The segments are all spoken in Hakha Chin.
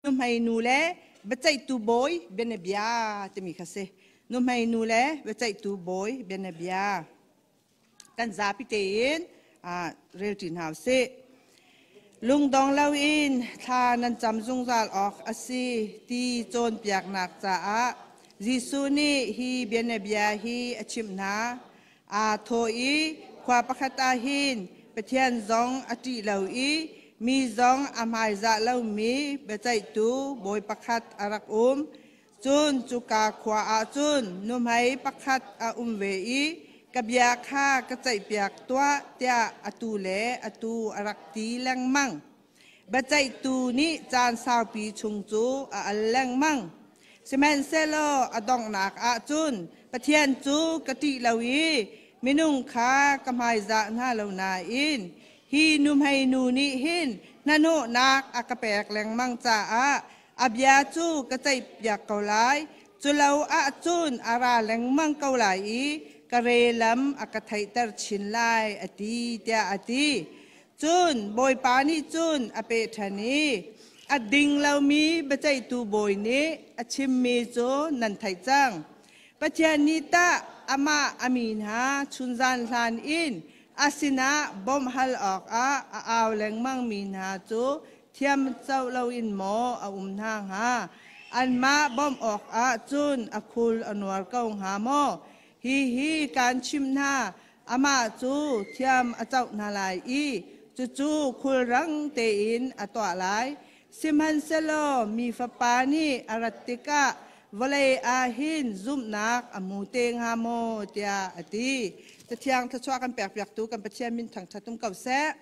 Nuhmei nu le biaceihtu bawi bianabia timi kha si. Nuhmei nu le biaceihtu bawi bianabia. Kan zapi tein relṭi hna usih. Lungdong loin thla nan cam zungzal awk a si ti cawnpiaknak caah Jesuh nih hi bianabia hi a chimh hna. Aa thawh i khua pakhat ah hin Pathian zong a ṭih lo i mi zong a hmaizah lomi biaceihtu bawi pakhat a rak um. Cun cuka khua ah cun nuhmei pakhat a um ve i ka bia kha ka ceihpiak tuah tiah atu le atu a rak ti lengmang. Biaceihtu nih caan saupi chung cu a al lengmang. Sihmanhsehlaw a donghnak ah cun Pathian cu ka ṭih lo i minung kha ka hmaizah hna lo nain hi nuhmei nu nih hin hnahnawhnak a ka pek lengmang caah a bia cu ka ceihpiak ko lai. Culo ahcun a ra lengmang ko lai i ka re lam a ka theihter chin lai, a ti, tiah a ti. Cun Bawipa nih cun a peh ṭhan i, A ding lomi biaceihtu bawi nih a chimmi cu nan theih cang. Pathian nih tah amah a mi hna chunzan hlan in a sinah bawmh hal awkah a au lengmangmi hna cu thiam co loin maw a um hna hnga? Anmah bawmh awkah cun a khul a nuar ko hnga maw? Hihi kaan chimh hna, amah cu thiam a coh hna lai i cucu khulrang tein a tuah lai. Sihmanhsehlaw mi Fapa nih a rat tikah vawlei ah hin zumhnak a hmu te hnga maw tiah a ti. Cathiang thluachuah kan pekpiaktu kan Pathian min thangṭhat um ko seh.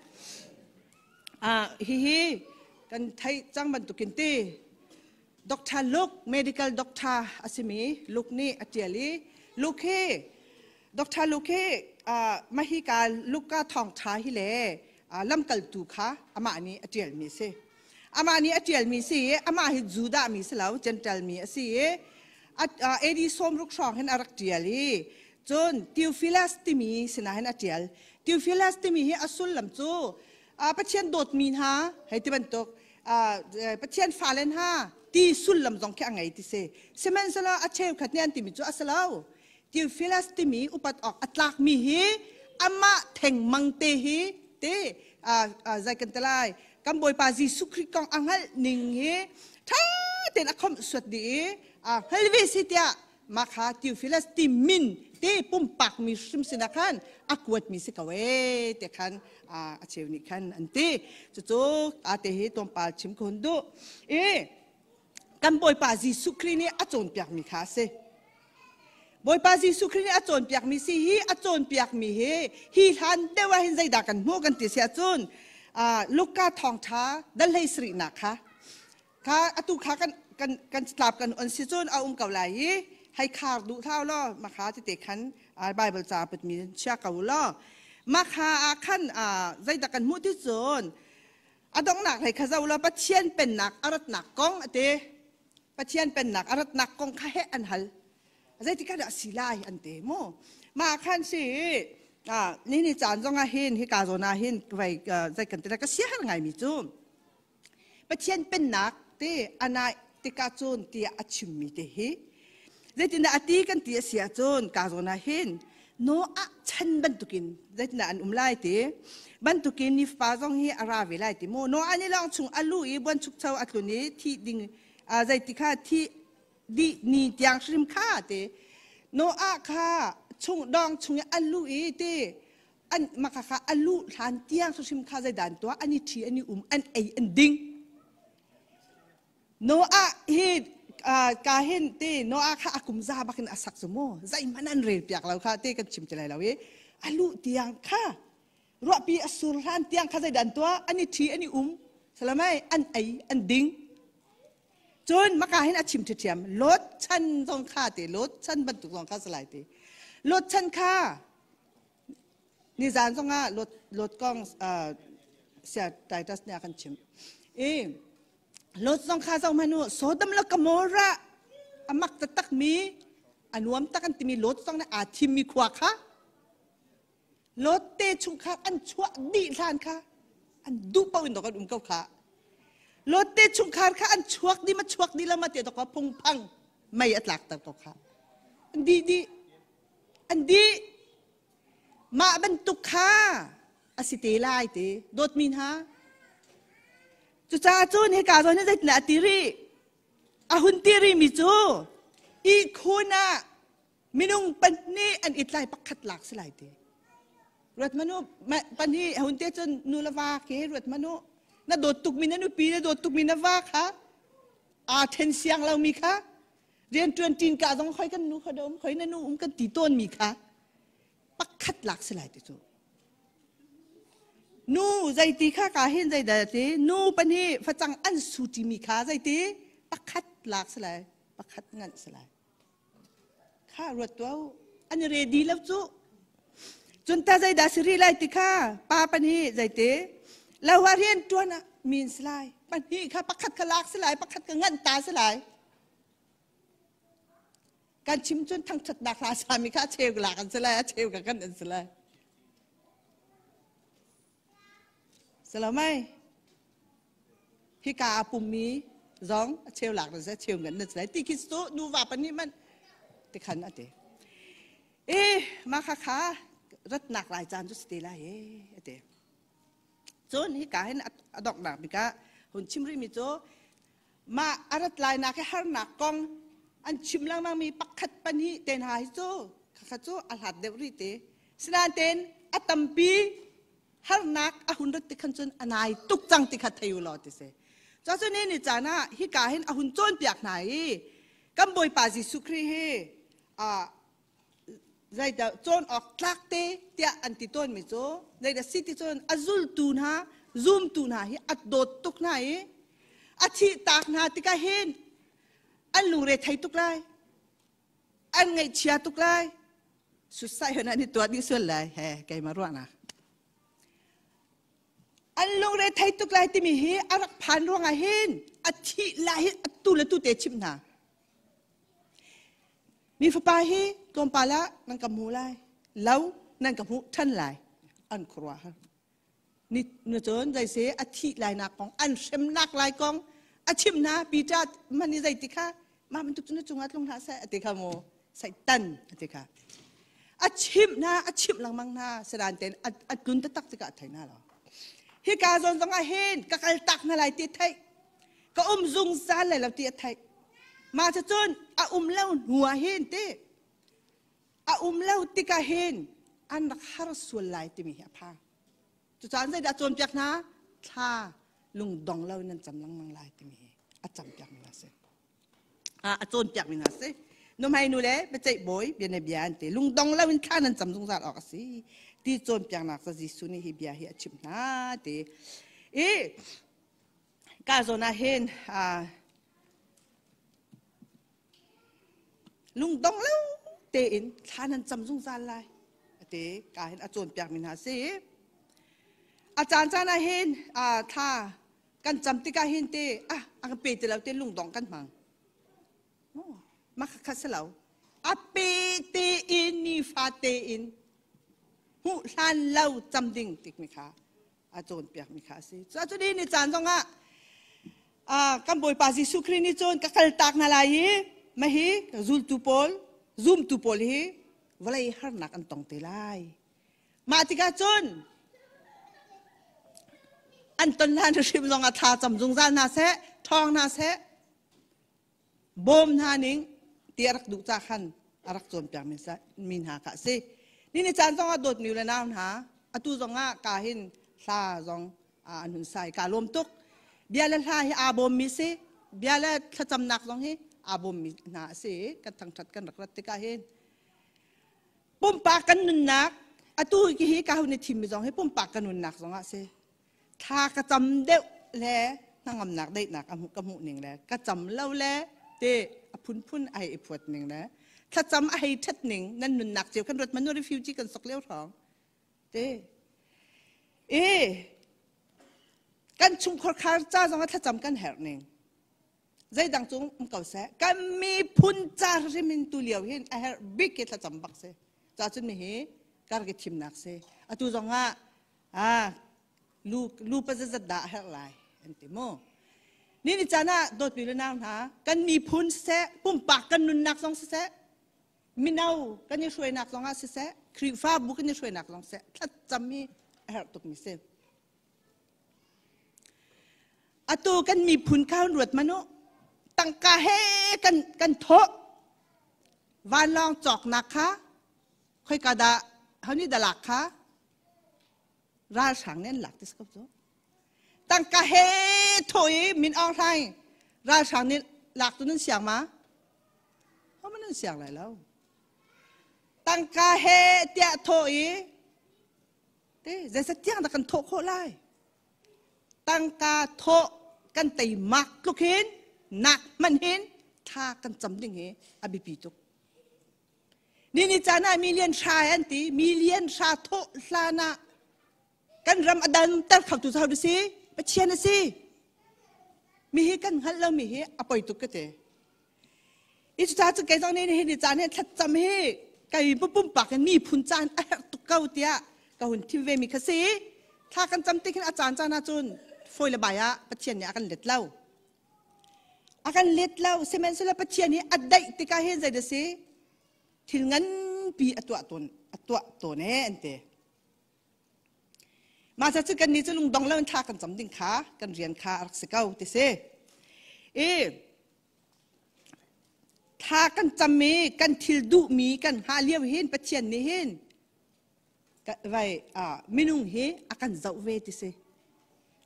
Hihi kan theih cang bantukin ti Dr. Luke medical doctor a simi Luke nih a ṭial i Luke hi Dr. Luke hi mahika Luka thawngṭha hi le lamkaltu kha amah nih a ṭialmi a si. Amah nih a ṭialmi si i amah hi Judah mi si lo, Gentile mi a si i AD 60 hrawng hin a rak ṭial i cun Theophilus timi sinah hin a ṭial. Theophilus timi hi a sullam cu Pathian dawtmi hna hei ti bantuk Pathian fale hna ti sullam zong khi a ngei ti si. Sihmanhsehlaw a cheukhat nih an timi cu a si lo. Theophilus timi upat awk a tlakmi hi amah thengmang te hi te zai kan ti lai kan Bawipa Jesuh Khrih kong a hngalh ning hi ṭha tein a khomh suat dih i hngal ve si tiah mah kha Theophilus ti min te pumpak mi hrim sinah khan a kuat mi si ko ee te khan a cheu nih khan an ti. Cucu a te hi tlawmpal chim ka hun duh i kan Bawipa Jesuh Khrih nih a cawnpiakmi kha a si. Bawipa Jesuh Khrih nih a cawnpiakmi si hi a cawnpiakmi hi hi hlan deuh ah hin zeidah kan hmuh kan ti si ahcun Luka thawngṭha dal hlei sarihnak kha kha atu kha kan kan kan tlap kan on si cun a um ko lai i hei khar duh thlau law makha tete khan Bible ca putmi chia ko law makha ah khan zeidah kan hmuh ti cun a donghnak hlei kha zoh law Pathian pennak a ratnak kong a ti. Pathian pennak a ratnak kong kha heh an hal. Zeitik ah dah si lai an ti mu. Mah khan si ni ni caan zong ah hin hika zawn ah hin vai zei kan ti ka sia har ngai mi cu Pathian pennak te anai tikah cun tiah a chimmi te hi zeitindah a ti kan ti a si ahcun ka zawn ah hin Noah chan bantukin zeitindah an um lai ti bantukin ni fapa zong hi a ra ve lai ti mu. Noah nih lawng chung a lu i buanchukcho a tlun i thi ding zeiti kha thi dih ni tiang hrim kha ti. Noah kha chung dawng chung i a lu i ti an maka kha a lu hlan tiang hrim kha zeidan tuah an i ṭhi an i um an ei an ding. Noah hi ka hin ti Noah kha a kum za bakin a sak cu mu zeihmanh an rel piak lo kha ti kan chim ti lai lo i a luh tiang kha ruahpi a sur hlan tiang kha zeidah an tuah an i ṭhi an i um salamai an ei an ding. Cun maka hin a chim ṭhiam Lot chan zong kha ti Lot chan bantuk zong kha salai ti Lot chan kha Nizan zongah Lot Lot kong sia Titus nih a kan chim. I Lot zong kha zoh hmanh u, Sodom le Gomorrah a mak taktak mi a nuam tak an timi Lot zong nih aa thimmi khua kha Lot te chungkhar an chuah dih hlan kha an duh paoh in dok an um ko kha. Lot te chungkhar kha an chuak di ma chuak di lo ma te to ko phungphang mei a tlak ter ko kha. An di di an di mah bantuk kha a si te lai te dawtmi hna. Cucaah cun hika zawn hi zeitindah a ti rih? A hun ti rihmi cu ihkhun ah minung pahnih an i tlai pakhat lak si lai ti. Ruat manu pahnih hun te cun nu le va ke ruat manu na dawt tukmi na nupi na dawt tukmi na va kha aa then siang lomi kha rianṭuan ṭin ka zong khoi kan nu khoi um khoi na nu um kan ti tawnmi kha pakhat lak si lai ti cu. Nu zeiti kha ka hin zeidah ti nu pahnih facang an su ṭimi kha zeiti pakhat lak si lai pakhat nganh si lai. Kha ruat tuah u. An i ready lo cu. Cun ta zeidah si rih lai ti kha pa pahnih zeiti lo ah rian ṭuan ah min si lai. Pahnih kha pakhat kha lak si lai pakhat kha nganh ta si lai. Kan chim cun thangṭhatnak hla sami kha a cheu lak an si lai, a cheu ka kan an si lai. Salamai hika a pummi zong a cheu lak na si cheu ngan na si lai ti khi cu nuva pahnih man ti khan a ti. E ma kha kha ratnak lai caan cu si te lai e a ti. Cun hika hin a donghnak bik ah hun chim rihmi cu mah a rat lainak hi harnak kong an chim lengmang mi pakhat pahnih te hna hi cu khakha cu a hlat deuh rih te. Sinain a tampi harnak a hun rat ti khan cun a nai tuk cang ti kha thei u law ti si. Cu ni ni caan ah hika hin a hun cawnpiak hna i kan Bawipa Jesuh Khrih hi zeidah cawn awk tlak te tiah an ti tawnmi cu zeidah si ti cun a zultu hna zumtu hna hi a dawt tuk hna i a thih tak hna tikah hin an lungre thei tuk lai an ngaihchia tuk lai suicide hon an i tuah dih sual lai he keimah ruahnak an lungre thei tuk lai timi hi a rak phan ruangah hin a thih lai hi atu le tu te chimh hna Mi fapa hi tlawmpal ah nan ka hmu lai, lo nan ka hmuh ṭhan lai. An khuaruahhar. Ni na cun zeise a thih lainak kong, an hremnak lai kong a chimh hna. Peter man i zeiti kha mah bantuk cu na cungah tlung hlah seh a ti kha mu. Satan a ti kha. A chimh hna, a chimh lengmang hna. Sadan tein a tlun taktak tikah a thei hna lo. Hika zawn zongah hin ka kal tak hna lai ti theih. Ka um zungzal lai lo ti a theih. Mah cucun a um lo hnu ah hin ti a um lo tikah hin an rak har sual lai timi hi a phang. Cucaah zeidah cawnpiak hna? Thla lungdong lo in nan cam lengmang lai timi hi a campiak mi hna si. A cawnpiak mi hna si. Nuhmei nu le biaceih bawi bianabia an ti. Lungdong lo in thla nan cam zungzal awk a si ti cawnpiaknak cu Jesuh nih hi bia hi a chimh hna ti. I ka zawn ah hin lungdong lo tein thla nan cam zungzal lai ati ka hin a cawnpiak mi hna si. A caan caan ah hin thla kan cam tikah hin te ah a kan pe ti lo te lungdong kan hmang. Mah kha si lo. A pe tein nifa tein hmuh hlan lo cam ding tikmi kha a cawnpiakmi kha a si. Cu ni caan zongah kan Bawipa Jesuh Khrih nih cun ka kaltak hna lai i mahi zultu pawl, zumtu pawl hi vawlei harnak an tong te lai. Mah tikah cun an ton hlan hrim zongah thla cam zungzal hna seh, ṭhawng hna seh, bawm hna ning ti a rak duh ca khan a rak cawnpiak mi hna kha a si. Ni ni caan zongah dawtmi le nau hna atu zongah ka hin hla zong an hun sai ka lawm tuk. Bia le hla hi aa bawmmi si. Bia le thlacamnak zong hi aa bawmmi hna a si. Kan thangṭhat kan rak rat tikah hin pumpak kan nunnak atu hi ka hun i thimmi zong hi pumpak kan nunnak zongah si. Thla ka cam deuh le hnangamnak daihnak a hmuh ka hmuh ning le ka cam lo le te a phunphun a hei i phuat ning le thlacam a hei ṭhat ning nan nunnak cio kan ruat manu refugee kan sok lio hrawng te e kan chungkhar khar ca zong ah thlacam kan herh ning zeidang cung um ko seh kan miphun ca hrim in tu lio hin a herh bik ke thlacam bak si ca cun mi hi kar ke thimnak si atu zong ah ah lu lu pa zat dah a herh lai an ti mu. Ni ni caan ah dawtmi le nau hna kan miphun siseh pumpak kan nunnak zong siseh mino kan i hruainak zong ah siseh Khrihfabu kan i hruainak zong siseh thlacam hi a herh tukmi si. Atu kan miphun kha hun ruat manu tangka he kan kan thawh vanlawng cawknak kha khoika dah hani dah lak kha ralhrang nih an lak ti si ko cu tangka he thawh i Min Aung Hlaing ralhrang nih lak tu nan siang ma Ho nan siang lai lo tangka he tiah thawh i te zeizat tiang dah kan thawh khawh lai tangka thawh kan teimak tluk hin nak hman hin thla kan cam ding hi a biapi tuk ni ni caan ah million hra an ti million hra thawh hlan ah kan ram a dan ter kho tu cu si Pathian a si mi hi kan hngalh lo mi hi a poi tuk ka ti i cucaah cu kei zong nih hi ni caan hi thlacam hi kei pumpak in miphun caan a herh tuk ko tiah ka hun thim ve mi kha si thla kan cam tik hin a caan caan ahcun fawi le bai ah Pathian nih a kan let lo a kan let lo sihmanhsehlaw Pathian hi a daih tikah hin zei dah si thil nganpi a tuah tawn a tuah tawn e an ti Mah ca cu kannih cu lungdong lo in thla kan cam ding kha kan rian kha a rak si ko ti si. I thla kan cam i kan thil duhmi kan hngah lio hin Pathian nih hin vai minung hi a kan zoh ve ti si.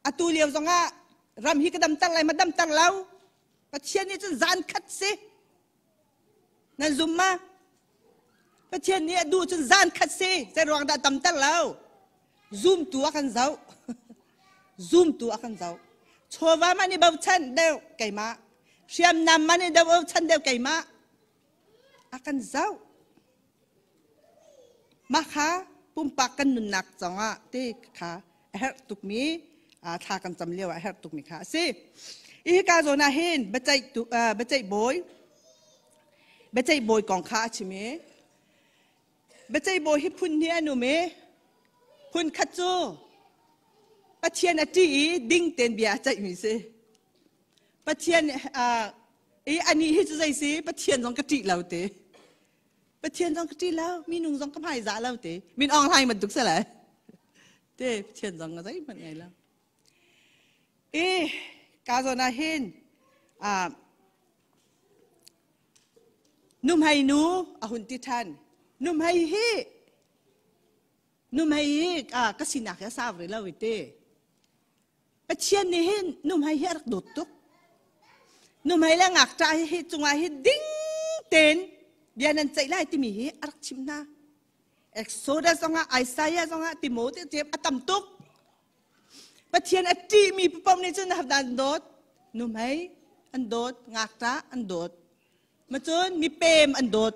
Atu lio zongah ram hi ka damter lai ma damter lo Pathian nih cun zan khat si Nan zum ma? Pathian nih a duh cun zan khat si zei ruang dah tamter lo? Zumtu a kan zoh. Zumtu a kan zoh. Chawva man i bochan deuh keimah. Hriamnam man i bochan deuh keimah. A kan zoh. Mah kha pumpak kan nunnak zongah te kha a herh tukmi thla kan cam lio ah a herh tukmi kha a si. Hi ka zawn ah hin biaceih bawi biaceih bawi kong kha a chim i biaceih bawi hi phun hnih an um i phun khat cu Pathian a ṭih i ding tein bia a ceihmi si. Pathian i anih hi cu zei si Pathian zong ka ṭih lo te. Pathian zong ka ṭih lo, minung zong ka hmaizah lo te. Min Aung Hlaing bantuk si lai. Te Pathian zong ka zeihmanh ngei lo. I ka zawn ah hin numhei nu a hun ti ṭhan. Numhei hi numhei hi ka sinak hi a sau rih lo i te. Pathian nih hin nuhmei hi a rak dawt tuk. Nuhmei le ngakṭah hi hi cungah hi ding tein bia nan ceih lai timi hi a rak chimh hna. Exodus zongah Isaiah zongah Timote a tam tuk. Pathian a ṭihmi paoh nih cun an dawt. Nuhmei an dawt, ngakṭah an dawt. Macun mipem an dawt.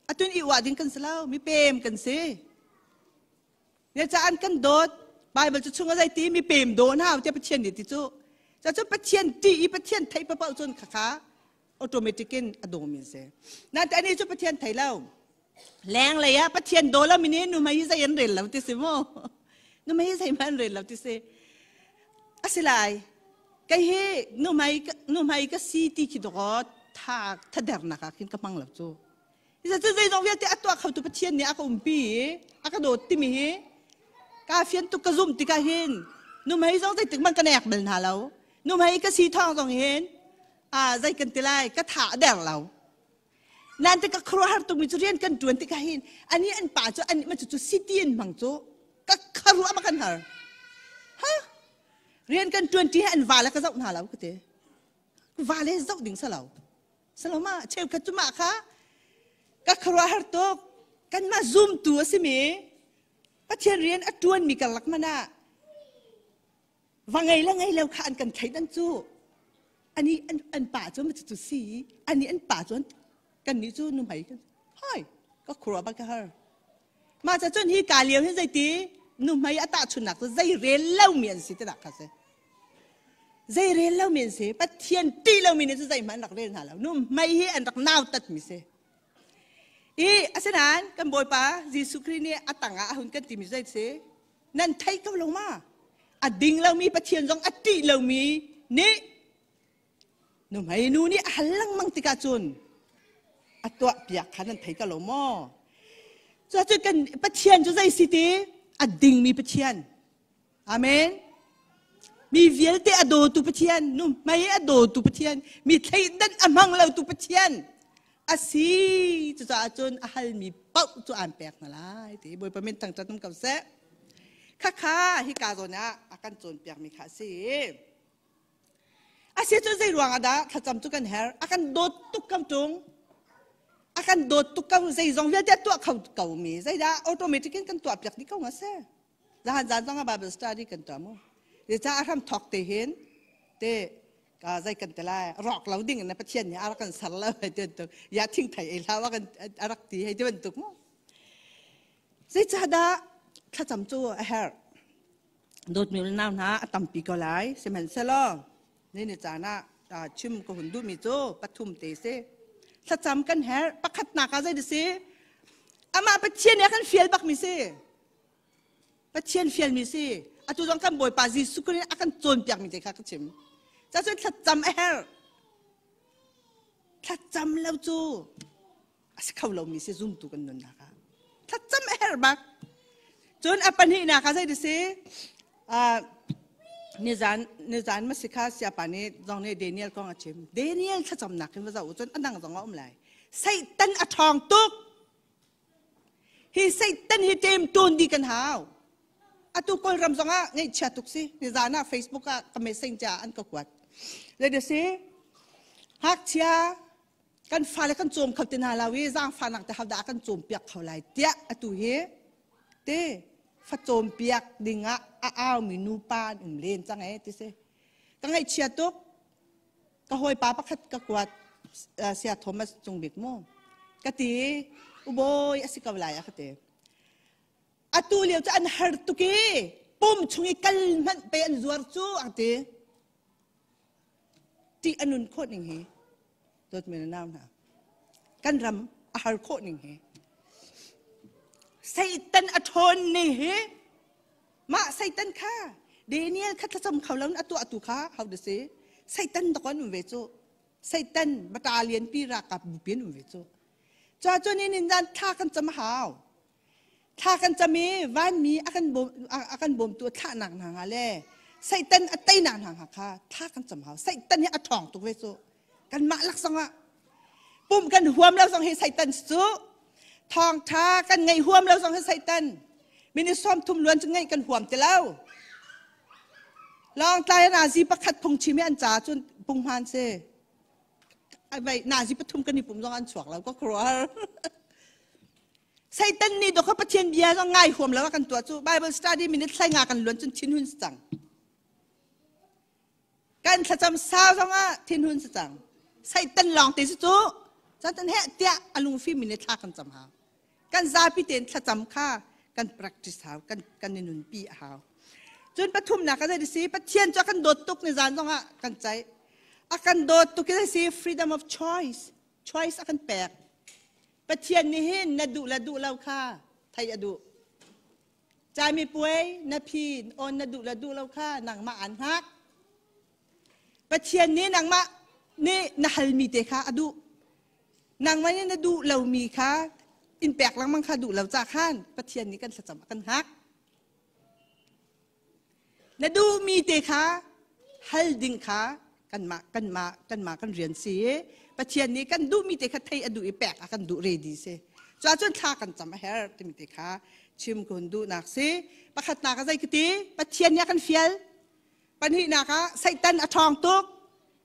Atun i uah ding kan si lo, mipem kan si. Zeicah an kan dawt? Bible cu chung a zei ti mi pem daw hna tiah Pathian nih ti cu. Ca cu Pathian ṭih i Pathian theih paoh cun khakha automatic in a daw mi si. Nain ani cu Pathian thei lo. Leng lei ah Pathian daw lo mi nih nu mei zei an rel lo ti si mu. Nu mei zei man rel lo ti si. Asilai kei hi nu mei nu mei ka si ti khi dawt tha thadernak ah khin ka hmang lo cu. Cu zeizong vialte a tuah khotu Pathian nih a ka umpi i a ka dawt timi hi kaa fian tuk ka zumh tikah hin nuhmei zong zeitik hmanh ka nek bal hna lo. Nuhmei ka si thawng zong hin zei kan ti lai ka tha a der lo. Nan te ka khuaruahhar tukmi cu rian kan ṭuan tikah hin ani an pa cu ani ma cu cu city in hmang cu ka kharuah ma kan har. Ha? Rian kan ṭuan ṭi hi an va le ka zoh hna lo ka ti. Va le zoh ding sa lo. Saloma cheukhat cu mah kha ka khuaruahhar tuk kanmah zumtu a simi Pathian rian a ṭuanmi karlak man ah va ngei le ngei lo kha an kan thleidan cu ani an, an pa cu ma cu si ani an pa cu kan nih cu nuhmei kan hai ka khuaruah bak ka har mah ca cun hi ka lio hin zeiti nuhmei a tahchunnak cu zei rel lomi an si ti dak kha si Zei rel lomi an si. Pathian ṭih lomi nih cu zeihmanh an rak rel hna lo. Nuhmei hi an rak nautat mi si. I asinain kan Bawipa Jesuh Khrih nih a tangah a hun kan timi zei si? Nan thei ko lo ma? A ding lomi Pathian zong a ṭih lomi nih Nuhmei nu nih a hal lengmang tikah cun a tuah piak kha nan thei ka lo maw? Cucu kan Pathian cu zei si ti? A dingmi Pathian. Amen. Mi vialte a dawtu Pathian, nuhmei a dawtu Pathian, mi thleidan a hmang lotu Pathian a si. Cucaah cun a halmi paoh cu aan pek hna lai ti Bawipa min thangṭhat um ko seh. Khakha hika zawn ah a kan cawnpiakmi kha a si. A si cu zei ruang ah dah thlacam cu kan herh? A kan dawt tuk ko ṭung. A kan dawt tuk ko zeizong vialte a tuah kho ko mi zeidah automatic in kan tuah piak dih ko nga seh. Zahan zan zong ah Bible study kan tuah mu. Zeicah a hram thawk te hin te ka zei kan te lai rawk lo ding in Pathian nih a rak kan ser lo hei ti bantuk ya thing thei ei hlah kan a rak ti hei ti bantuk mu. Zeicahdah thlacam cu a herh? Dawtmi unau hna a tampi ko lai. Sihmanhsehlaw ni ni caan ah chim ka hun duhmi cu pathum te si. Thlacam kan herh. Pakhatnak ah zei si? Amah Pathian nih a kan fial bakmi si. Pathian fialmi si. Atu zong kan Bawipa Jesuh Khrih a kan cawnpiakmi te kha ka chim. Cacun thlacam a herh. Thlacam lo cu a si kho lomi si zumtu kan nunnak ah thlacam a herh bak. Cun a pahnihnak ah zei si? Nizan nizan ma si kha siapa nih zong nih Daniel kong a chim. Daniel thlacamnak in va zoh cun a dang zong a um lai. Satan a ṭhawng tuk. Hi Satan hi ṭem ṭawn di kan hau. Atu Kawlram zong ah ngaihchia tuk si. Nizan ah Facebook ah ka messenger an ka kuat. Zei si? Ngakchia kan fale kan cawm kho ti hna lo i zaangfahnak te hodah kan cawmpiak kho lai tiah atu hi te fa cawmpiak dingah a aumi nupa an um len cang e ti si. Ka ngaihchia tuk. Ka hawipa pakhat ka kuat, sia Thomas Cung Bik mu ka ti. Ubawi a si ko lai a ka ti. Atu lio cu an har tuk i pum chung i kal hmanh pe an zuar cu a ti. Ṭih a nun khawh ning hi, dawtmi na nau hna, kan ram a har khawh ning hi, Satan a ṭhawn ning hi. Mah Satan kha Daniel kha thlacam kho lo a tuah tu kha how to say Satan dok an um ve cu. Satan battalion pi ralkap bupi an um ve cu. Cua cun in in zan thla kan cam hau. Thla kan cam i vanmi a kan bawm a kan bawmtu a thlahnak hna nga le Satan a teinak hna nga kha thla kan cam hau. Satan hi a ṭhawng tuk ve cu. Kanmah lak zong ah pum kan huam lo zong hi Satan cu. Thawngṭha kan ngaih huam lo zong hi Satan. Minute 30 luan cu ngaih kan huam ti lo. Lawngtlai nazi pakhat phungchim hi an ca cun punghman si. Ai nazi pathum kan i pum zong an chuak lo ka khuaruahhar. Satan nih dawkha Pathian bia zong ngai huam lo kan tuah cu. Bible study minute hlai nga kan luan cun thinhun si cang. Kan thlacam sau zong ah thinhun si cang. Satan lawng te si cu. Chan he tiah a lungfim in thla kan cam hau. Kan zapi tein thlacam kha kan practice hau, kan kan i nunpi a hau. Cun pathumnak ka zei si? Pathian cu a kan dawt tuk. Ni zan zong ah kan ceih. A kan dawt tuk i si freedom of choice. Choice a kan pek. Pathian nih hin na duh le duh lo kha thei a duh. Caimi puai na phi on na duh le duh lo kha nangmah an hngak. Pathian nih nangmah nih na halmi te kha a duh. Nangmah nih na duh lomi kha in pek lengmang kha duh lo ca khan Pathian nih kan thlacam a kan hngak. Na duhmi te kha hal ding kha kanmah kanmah kanmah kan rian si i Pathian nih kan duhmi te kha thei a duh i pek a kan duh ready si. Cuahcun thla kan cam a herh timi te kha chim ka hun duhnak si. Pakhatnak ah zei ka ti? Pathian nih a kan fial. Pahnihnak ah Satan a ṭhawng tuk.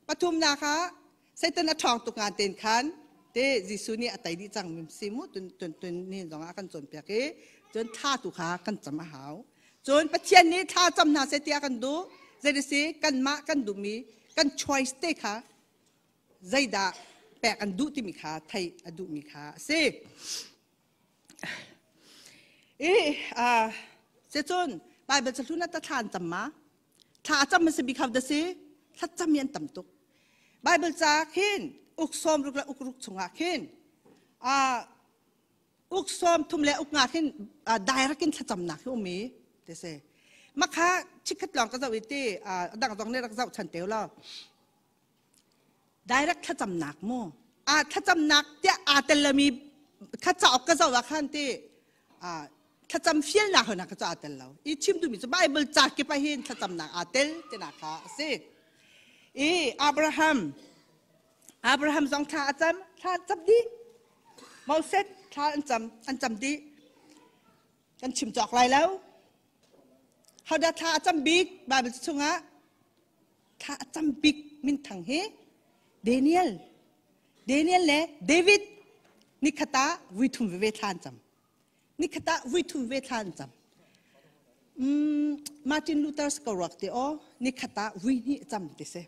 Pathumnak ah Satan a ṭhawng tuk ngan ten khan te Jesuh nih a tei dih cang mi si mu. Tun tun tun ni zong ah kan cawnpiak i cun thla tu kha kan cam a hau. Cun Pathian nih thla cam hna seh tiah kan duh. Zei si? Kanmah kan duhmi kan choice te kha zeidah pek an duh timi kha theih a duhmi kha a si. I cun Bible ca hlun ah ta thla an cam ma? Thla a cam si bik hau da si? Thla cam hi an tam tuk. Bible ca khin uk 60 le uk 6 chungah khin uk 30 le uk 5 khin direct in thlacamnak hi um i te si. Makha chikkhat lawng ka zoh i ti dang zong nih rak zoh chan teu lo. Direct thlacamnak mu. A thlacamnak tiah aa tel lomi kha cauk ka zoh ah khan ti thlacam fialnak hona kha cu aa tel lo. I chim duhmi cu Bible ca kip ah hin thlacamnak aa tel tinak kha a si. I Abraham Abraham zong thla a cam, thla an cam dih. Moses thla an cam, an cam dih. Kan chim cawk lai lo. Hodah thla a cam bik Bible chungah thla a cam bik minthang hi Daniel. Daniel le David nikhat ah vui thum veve thla an cam. Nikhat ah vui thum ve thla an cam. Martin Luther ko ruak ti aw nikhat ah vui hnih cam ti si.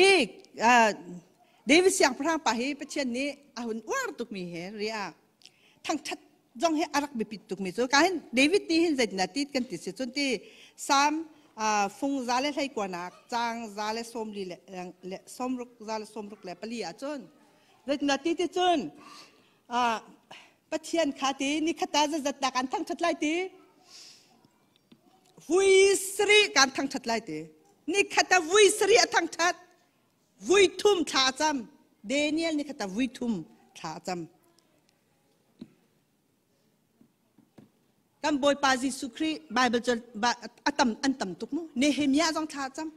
I David siangpahrang pa hi Pathian nih a hun uar tukmi he ria thangthat zong hi a rak biapit tukmi cu ka hin David nih hin zeitindah ti kan ti si cun ti Psalm fung za le hlei kuanak caang za le sawm li le sawmruk za le sawmruk le pali ahcun zeitindah ti ti cun Pathian kha ti nikhat ah zazat dah kan thangthat lai ti vui sarih kan thangthat lai ti nikhat ah vui sarih a thangthat vui thum thla a cam Daniel nikhat ah vui thum thla a cam kan Bawipa Jesuh Khrih Bible cu a tam an tam tuk mu Nehemiah zong thla a cam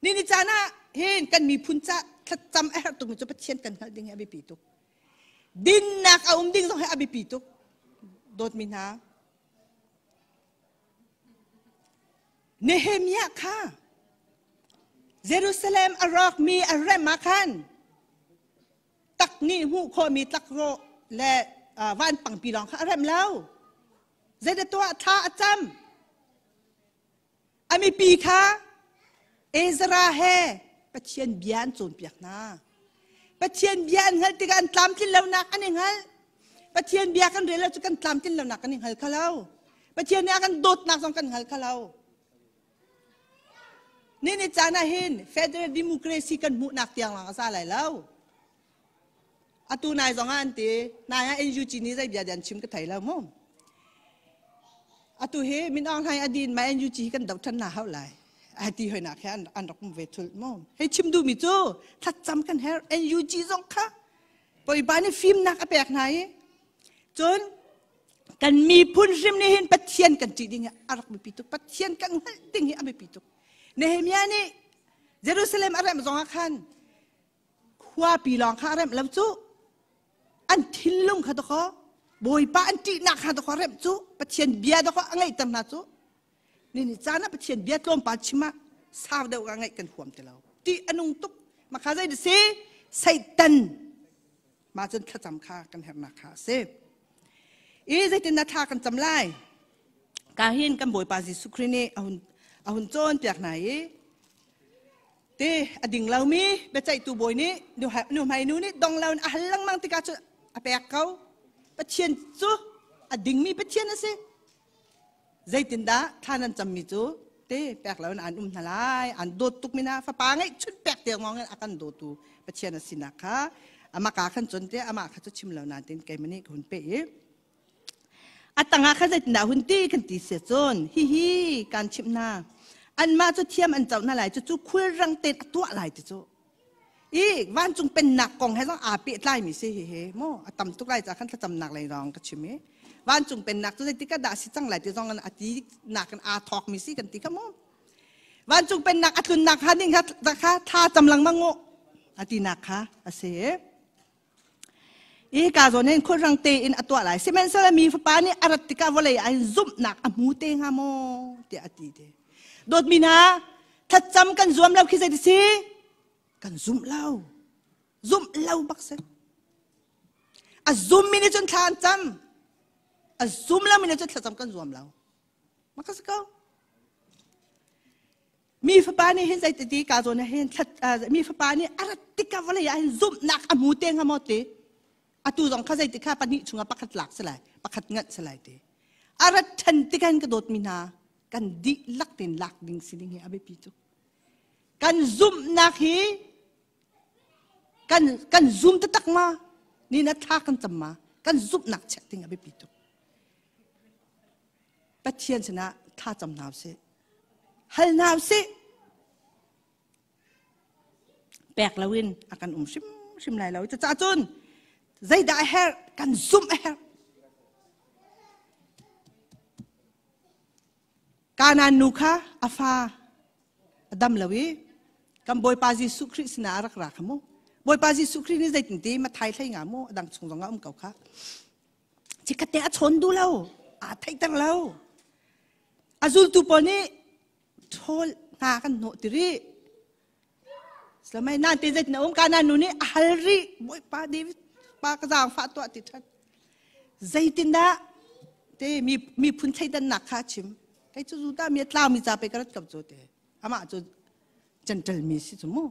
ni ni caan ah hin kan miphun ca thlacam a herh tuk mi cu Pathian kan hngalh ding hi a biapi tuk dinnak a um ding zong hi a biapi tuk dawtmi hna Nehemiah kha Jerusalem a rawkmi a rem ah khan tak nih hmuh khawhmi tlakrawh le vanpangpi lawng kha a rem lo. Zeidah tuah thla a cam. A mipi kha Ezra he Pathian bia an cawnpiak hna. Pathian bia an hngalh tikah an tlamtlin lonak an i hngalh. Pathian bia kan rel lo cu kan tlamtlin lonak kan i hngal kho lo. Pathian nih a kan dawtnak zong kan hngal kho lo. Ni ni caan ah hin federal democracy kan hmuhnak tiang lang a sa lai lo. Atu nai zong ah an ti, nai ah NUG nih zei bia an chim ka thei lo mu. Atu hi Min Aung Hlaing a din ma NUG hi kan doh than na hau lai. Ai ti hoi nak he an an rak um ve thul mu. Hei chim duh mi cu thlacam kan her NUG zong kha Bawipa nih fimnak a pek hna i cun kan miphun hrim nih hin Pathian kan ṭih ding hi a rak biapi tuk Pathian kan hngalh ding hi a biapi tuk Nehemiah nih Jerusalem a remh zong ah khan khuapi lawng kha a remh lo cu an thinlung kha dakaw Bawipa an ṭihnak kha dakaw remh cu Pathian bia dakaw a ngeihter hna cu ni ni caan ah Pathian bia tlawmpal chim ah sau deuh ka ngaih kan huam ti lo ṭih a nung tuk makha zei si Satan mah cun thlacam kha kan herhnak kha a si i zeitin na thla kan cam lai ka hin kan bawipa Jesuh Khrih nih a hun a hun cawnpiak hna i te a ding lomi biaceihtu bawi nih nuhmei nu nih dong lo in a hal lengmang tikah cu a pek ko Pathian cu a dingmi Pathian a si Zeitindah thla nan cammi cu te pek lo in an um hna lai an dawt tuk mi hna fapa ngeih chun pek tiang ngong in a kan dawtu Pathian a sinak kha amah ka khan cun te amah kha cu chim lo nain tin keimah nih ka hun pe i a tangah kha zeitindah hun ti kan ti sia cun hihi kan chimh hna anmah cu thiam an co hna lai cu cu khulrang tein a tuah lai ti cu I vancung pennak kong he zong aa pehtlaimi si hihi mu a tam tuk lai ca khan thlacamnak lei lawng ka chim i vancung pennak cu zeitik ah dah si cang lai ti zong a ti nak in aa thawkmi si kan ti kha mu vancung pennak a tlunnak ha ding kha kha thla cam lengmang u a tinak kha a si i ka zawn hin khulrang tein a tuah lai sihmanhsehlaw mi fapa nih a rat tikah vawlei ah hin zumhnak a hmu te hnga maw tiah a ti te dawtmi hna thlacam kan zuam lo khi zei si kan zumh lo zumh lo bak si a zummi nih cun thla an cam a zum lomi nih cun thlacam kan zuam lo maka si ko Mi fapa nih hin zeiti ka zawn ah hin mi fapa nih a rat tikah vawlei ah hin zumhnak a hmu te hnga maw ti atu zong kha zeiti kha pahnih chungah pakhat lak si lai pakhat nganh si lai ti a rat ṭhan tikah hin ka dawtmi hna kan dihlak tein lak ding si ding hi a biapi tuk kan zumhnak hi kan kan zum taktak ma ni na thla kan cam ma kan zumhnak check ding a biapi tuk Pathian sinah thla cam hna usih. Hal hna usih. Pek loin a kan um hrimhrim lai lo. Cucaah cun zeidah a herh? Kan zumh a herh. Kanaan nu kha a fa a dam lo i kan Bawipa Jesuh Khrih sinah a rak ra kha mu. Bawipa Jesuh Khrih nih zeitin ti Mathai hlei nga mu a dang chung zong ah um ko kha. Chikkhat te a chawn duh lo, aa theihter lo. A zultu pawl nih ṭhawl hna kan hnawh ti rih. Slamai nan te zeitin a um Kanaan nu nih a hal rih Bawipa David pa ka zaangfah tuah ti ṭhan. Zeitindah te mi miphun thleidannak kha a chim. Kei cu Judah mi a tlaumi ca pe ka rat ko cu te. Amah cu Gentile mi si cu mu.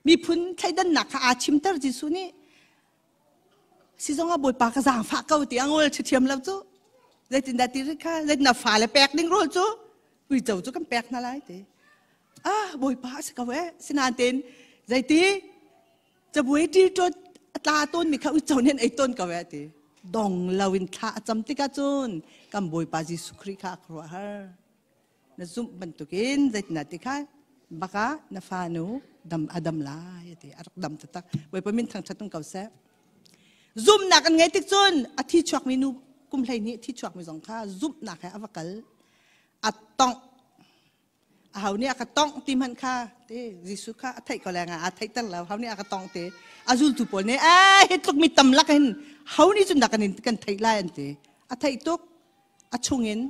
Miphun thleidannak kha aa chimter Jesuh nih. Si zong ah Bawipa ka zaangfah ko ti a ngol ṭhiam lo cu. Zeitindah ti ri kha zeitindah fale pek ding rawl cu uico cu kan pek hna lai ti. Ah Bawipa a si ko eh. Sinain tein zeiti cabuai ṭilṭawt a tla tawnmi kha uico nih an ei tawn ko eh ti. Dong lo in thla a cam tikah cun kan Bawipa Jesuh Khrih kha a khuaruahhar. Na zumh bantukin zeitindah ti kha baka na fa nu dam a dam lai a ti. A rak dam taktak. Bawipa min thangṭhat um ko seh. Zumhnak an ngei tik cun a thi chuakmi nu kum 12 thi chuakmi zong kha zumhnak he a va kal. A tongh. A ho nih a ka tongh ti hmanh kha te Jesuh kha a theih ko le nga a theihter lo. Ho nih a ka tongh ti. A zultu pawl nih eh hi tluk mi tam lak hin ho nih cun dah kan in kan theih lai an ti. A theih tuk. A chungin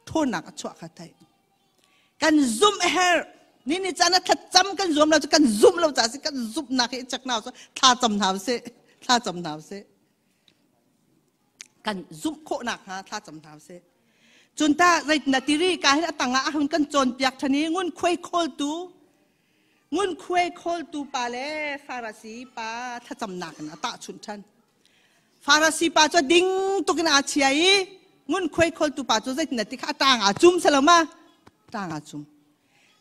ṭhawnnak a chuah kha theih. Kan zumh a herh. Ni ni caan ah thlacam kan zuam lo cu kan zumh lo caah si kan zumhnak hi chek hna usih thla cam hna usih thla cam hna usih kan zumh khawhnak hnga thla cam hna usih cun ta zeitindah tiri ka hin a tangah a hun kan cawnpiak ṭhan i ngunkhuai khawltu ngunkhuai khawltu pa le Farasi pa thlacamnak in a tahchunh ṭhan Farasi pa cu ding tukin aa chia i ngunkhuai khawltu pa cu zeitindah ti kha a ṭang aa cum selo ma ṭang aa cum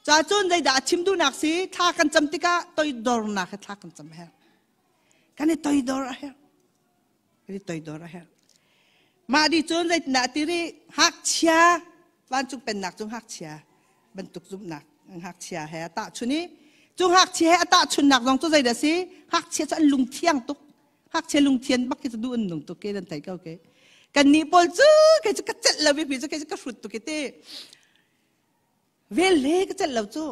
ca cun zeidah a chim duhnak si thla kan cam tikah toidornak he thla kan cam a herh kan i toidor a herh kan i toidor a herh mah di cun zeitindah ti ri ngakchia vancung pennak cu ngakchia bantuk zumhnak ngakchia he a tahchun i cu ngakchia he a tahchunnak zong cu zeidah si ngakchia cu an lungthiang tuk ngakchia lungthian bak khi cu duh an nung tuk ke nan thei ko ke kan nih pawl cu kei cu ka celh lo mi cu kei cu ka hrut tuk te vel le ka celh lo cu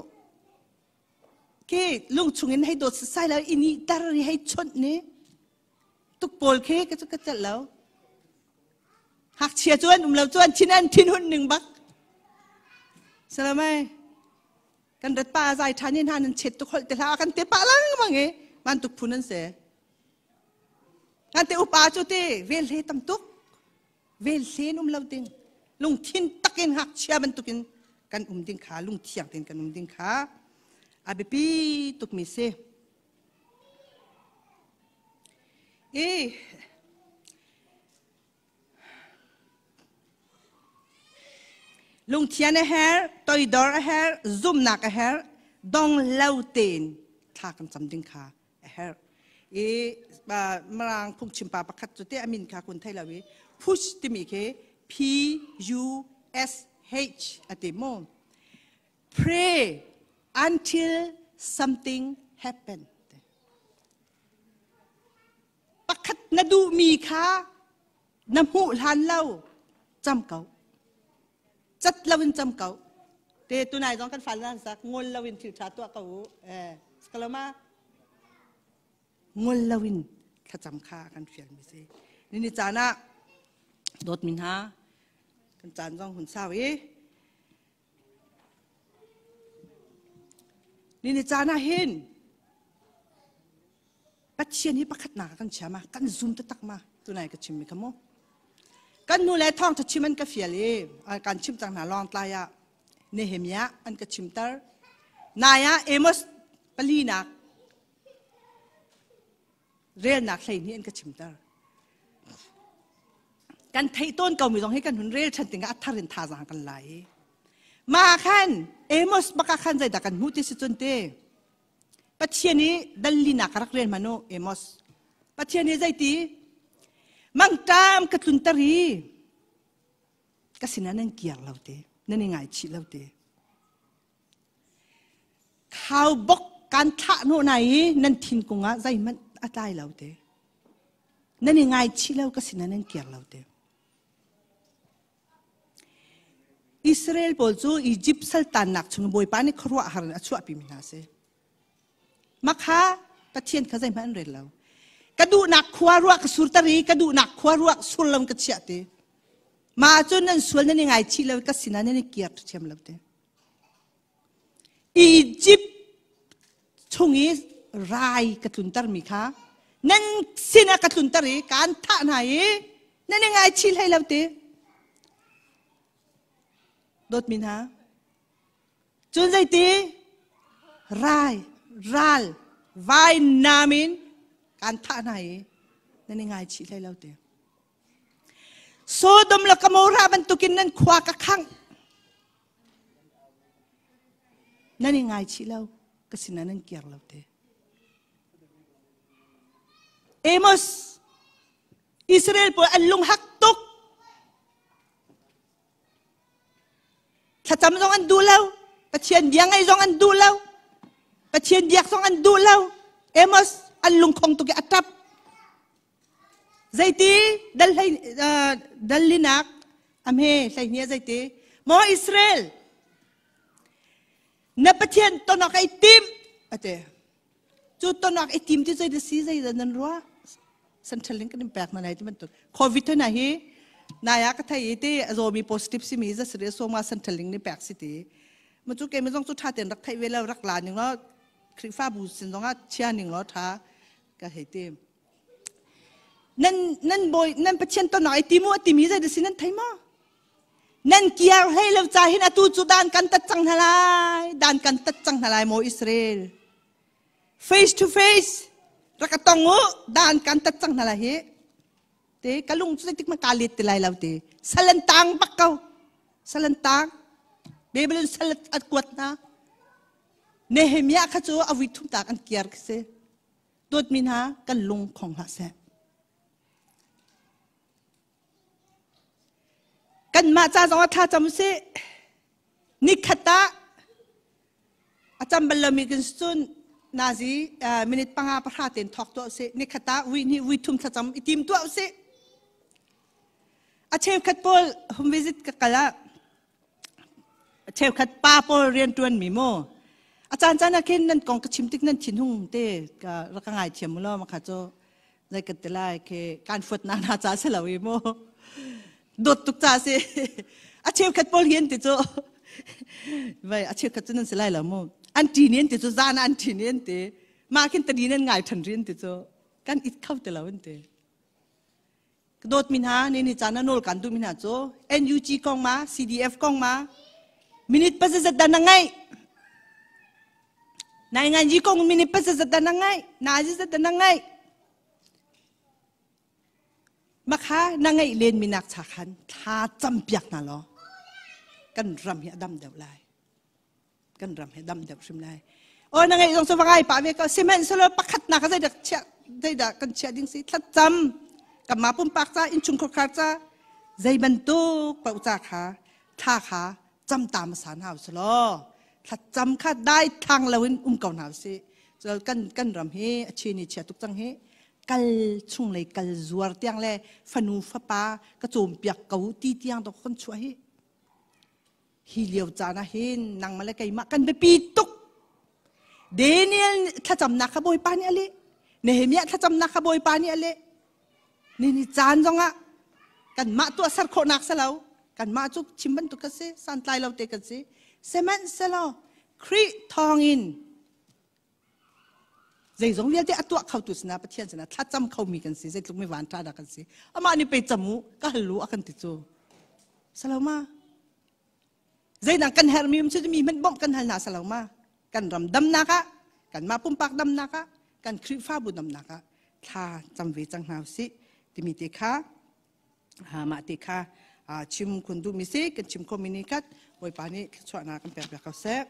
ke lung chung in hei dawt sai lo ini tar ri hei chawnh ni tuk pawl khi ka cu ka celh lo ngakchia cu an um lo cu an thin an thin hun ning bak salamai kan rat pa zai than in han an chet tuk holh te hla kan te pa lang mang e man tuk phun an se kan te upa cu te vel he tam tuk vel hlen um lo ding lungthin takin ngakchia bantukin kan um ding kha lungthiang tein kan um ding kha a biapi tukmi si i lungthian a her toidor a her zumnak a her dong lo tein thla kan cam ding kha a herh i Mirang phungchim pa pakhat cu te a min kha kun thei lo i push timi khi P U S H a ti mu pray until something happen pakhat na duhmi kha na hmuh hlan lo cam ko cat lo in cam ko te tunai zong kan fal nan sak ngol lo in thil tha tuah ko u eh skaloma ngol lo in thlacam kha kan fial mi si ni ni caan ah dawt min ha kan caan zong hun sau i ni ni caan ah hin Pathian hi pakhatnak ah kan chia ma kan zum taktak ma tunai ka chim mi kha mu kan nu le thawng chim an ka fial i kan chim cang hna lawng tlai ah Nehemiah an ka chimter nai ah Amos palinak relnak hlei nih an ka chimter kan theih tawn ko mi zong hi kan hun rel ṭhan tingah a thar in thazaang kan la i ma khan Amos baka khan zeidah kan hmuh ti si cun te Pathian i dallinak ka rak rel hmanh u Amos. Pathian i zeiti mangṭam ka tlunter i ka sinah nan kiar lo te, nan i ngaichih lo te. Khaubok Kan thlah hnawh na i nan thinkung ah zeihmanh a tlai lo te. Nan i ngaichih lo ka sinah nan kir lo te. Israel pawl cu Egypt saltannak chung Bawipa nih khuaruahhar in a chuahpimi hna si. Makha Pathian kha zeihmanh an rel lo. Ka duhnak khua ruah ka surter i ka duhnak khua ruah sur lo ka chiah te. Mah cu nan sual nan i ngaichih lo ka sinah nan i kir thiam lo te. Egypt chung i rai ka tluntermi kha nan sinah ka tlunter i kaan thah hna i nan i ngaichih hlei lo ti. Dawtmi hna, cun zeiti rai, ral, vainam in kaan thah hna i nan i ngaichih hlei lo ti. Sodom le Gomorrah bantukin nan khua ka khangh. Nan i ngaichih lo, ka sinah nan kir lo te. Amos, Israel pawl an lung hak tuk. Thlacam zong an duh lo, Pathian bia ngaih zong an duh lo, Pathian biak zong an duh lo. Amos an lungkhong tuk i a ṭap. Zeiti dal hlei dal linak a hme hleihnih ah zeiti maw Israel na Pathian ton awk ai tim ate cu ton awk i tim ti zei si zei dah nan ruah central in kan in pek na lai ti bantuk covid na hi naya ka thei i ti a zawmi positive simi za sri soma central ling ni pek si ti ma cu ke mi zong cu tha ten rak thei ve lo rak la ning lo Khrihfabu sin zong ah chia ning lo tha ka hei ti nan nan bawi nan pathian ton ai ti mu a timi zei si nan thei maw nan kiar hlei lo ca hin atu cu dan kan tat cang hna lai dan kan tat cang hna lai maw Israel face to face rak ka tong u dan kan tat cang hna lai hi te ka lung cu tik ma ka let ti lai lo te salan tang bak ko salan tang Babylon sal at kuat hna Nehemiah kha cu a vui thum tak an kiar khi si Dawtmi hna kan lung khong hlah seh. Kanmah ca zong ah thla cam usih. Nikhat ah a cam bal lomi kan si cun nazi minute panga pahra ten thawk tuah usih. Nikhat ah vui hnih vui thum thlacam i tim tuah usih. A cheukhat pawl home visit ka kal ah cheukhat pa pawl rianṭuanmi maw a caan caan ah khin nan kong ka chim tik nan thinhung te ka rak ka ngaithiam mu law makha cu zei kan ti lai khi kan fuat na na ca si lo i mu dawt tuk ca si a cheukhat pawl hi an ti cu vai a cheukhat cu nan si lai lo mu an ṭi ni an ti cu zan an ṭi ni an ti mah khin tadi nan ngai ṭhan ri an ti cu kan it kho ti lo an ti Ka dawtmi hna, ni caan ah nawl kan duhmi hna cu NUG kong ma, CDF kong ma, minute pazazat dah na ngaih? Nai ngan kong minute pazazat dah na ngaih? Na zat dah na ngaih? Makha na ngaih len minak cha khan thla campiak hna law kan ram hi a dam deuh lai. Kan ram hi dam deuh hrim lai. O na ngeih zong cu va ngai pah ve ko. Sihmanhsehlaw pakhat nak zeidah chiah zeidah kan chiah ding si thlacam kanmah pumpak ca innchungkhar khar ca zei bantuk paoh ca kha thla kha cam ta hmasa hna usih thlacam kha dai thlang loin um ko hna usih kan kan ram hi a chi ni chia tuk cang hi kal chung lei kal zuar tiang le fanu fapa ka cawmpiak ko ti tiang to kan chuah hi Hi lio caan ah hin nangmah le keimah kan biapi tuk. Daniel thlacamnak kha Bawipa nih a leh. Nehemiah thlacamnak kha Bawipa nih a leh. Ni ni caan zongah kanmah tuahser khawhnak si lo. Kanmah cu chim bantuk ka si, santlai lo te kan si. Sihmanhsehlaw Khrih thawngin zeizong vialte a tuah khotu sinah Pathian sinah thlacam khomi kan si zeitluk mi van ṭha dah kan si amah nih pe cam u ka hal u a kan ti cu saloma zeidang kan herhmi um cu mi hmanh bawmh kan hal hna saloma kan ram damnak ah kanmah pumpak damnak ah kan Khrihfabu damnak ah thla cam ve cang hna usih timi te kha mah te kha chim kun duhmi si kan chim khomi ni khat Bawipa nih thluachuahnak kan pek piak ko seh.